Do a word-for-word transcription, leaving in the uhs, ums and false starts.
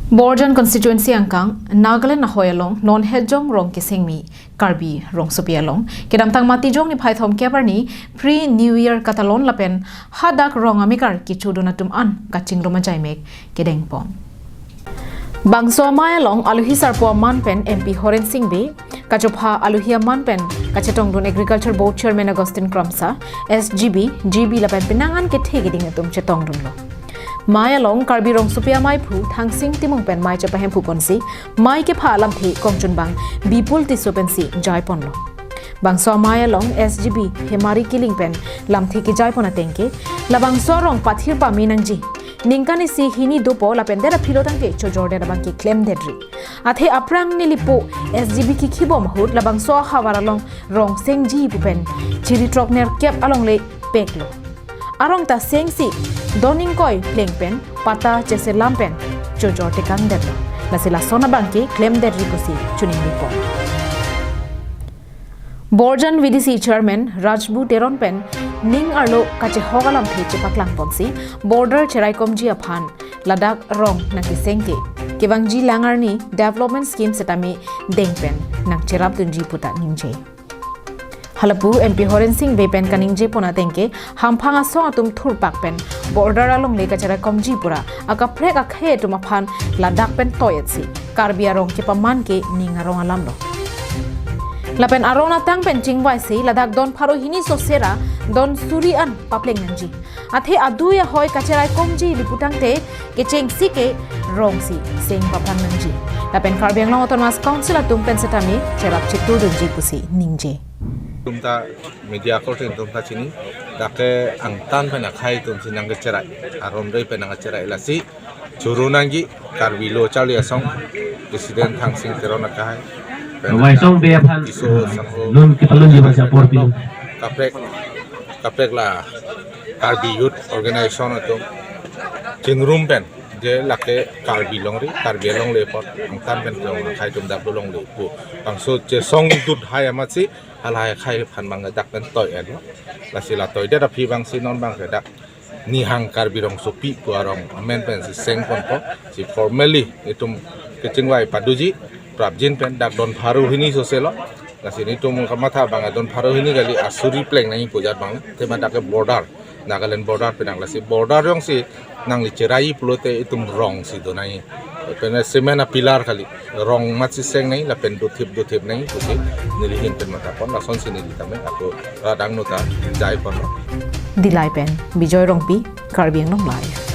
Borjan constituency angkang Nagaland ahoi along non hejong rong kesengmi Karbi rongsopi along kedamtang Matijong niphai thomkep arni pre New Year katalon lapen hadak rong amekar kechodun atum an kachingrum ajaimek kedengpon. Bangso amei along alohi sarpo aman pen M P Horen Sing Bey, kachopha alohi aman pen kachetongdun Agriculture Board Chairman Augustine Kramsa, S G B, G B lapen penang an kethe keding atum chetongdunlo. Mei along Karbi rongsopi ameiphu Thangsing Timung pen mei chepahemphu ponsi, mei kepha alamthe kongchunbang Bipul Tisso pensi jaiponlo. Bangso amei along S G B Hemari Killing pen lamthe kejaipon ateng ke, labangso arong pathir pame nangji. Ningkan isi hini dopo lapen det aphi lo tangte chojordet abang ke klemdetri. Athe aphrang nelipo S G B kikhibom ahut labangso ahavar along rong sengji pu pen chiri throk nerkep along le peklo. Arong ta sengsi don ingkoi pleng pen patta cheselam pen chojor tekangdetlo. Lasi lason abang ke klemdetri pusi choningri pon. Borjan V D C Chairman Rajbu Teron pen ning arlo kachehok alamthe chepaklang ponsi border cheraikomji aphan ladak rong nangkeseng ke kevangji lang arni development scheme setame deng pen nangcherapdunji pu ta ningje. Halapu M P Horen Sing Bey pen kaningje pon ateng ke hamphang asong atum thurpak pen border along le kacheraikomji pura akaprek akhei atum aphan ladak pen toyetsi Karbi arong kepaman ke ning arong alamlo. Lapen aron atang pen chingvaisi ladak don pharo hini sosera don suri an papleng nangji. Athe adui ahoi kacheraikomji li pu tangte kechengsi ke rongsi seng paphrang nangji. Lapen Karbi Anglong Autonomous Council atum pen setame cherap cheturdunji pusi ningje. Atum ta media korte atum ta chini, dak ke angtan pen akhei atumsi nangkecherai, aron doi pen nangkecherai lasi choro nangji Karbi Lo Charli Asong President Thangsing Teron akhei. Pen Waisong Bey aphan Tisso Sangho, lun kepalunji bangsa apor pilo. Kaprek, kaprek la Karbi Youth Organization atum chingrum pen je lake Karbi longri, Karbi alongle apot angtan pen jong akhei atum dak do longle pu. Bangso chesong dut hai amatsi halahai akhei aphan bang dak pen toi elo. Lasi la toidet aphi bangsi non bang ke dak Nihang Karbi Rongsopi pu arong amen pensi seng ponpo, si formally itum kechingvai paduji, prapjin pen dak don pharo hini soselo. Lasi nitum kamatha bang don pharo hini kali asuri pleng nangji pu jat bang, tema dak ke border, Nagaland border pen nang lasi border jongsi nangli cherai pulote itum rongsi do nangji. Pen cement a pillar kali, rong amatsi seng nangji lapen dothip dothip nangji pusi neli ahin pen matha pon, lasonsi neli tame ako radang nota jaiponlo. Dillai pen Bijoy Rongpi, Karbi Anglong Live.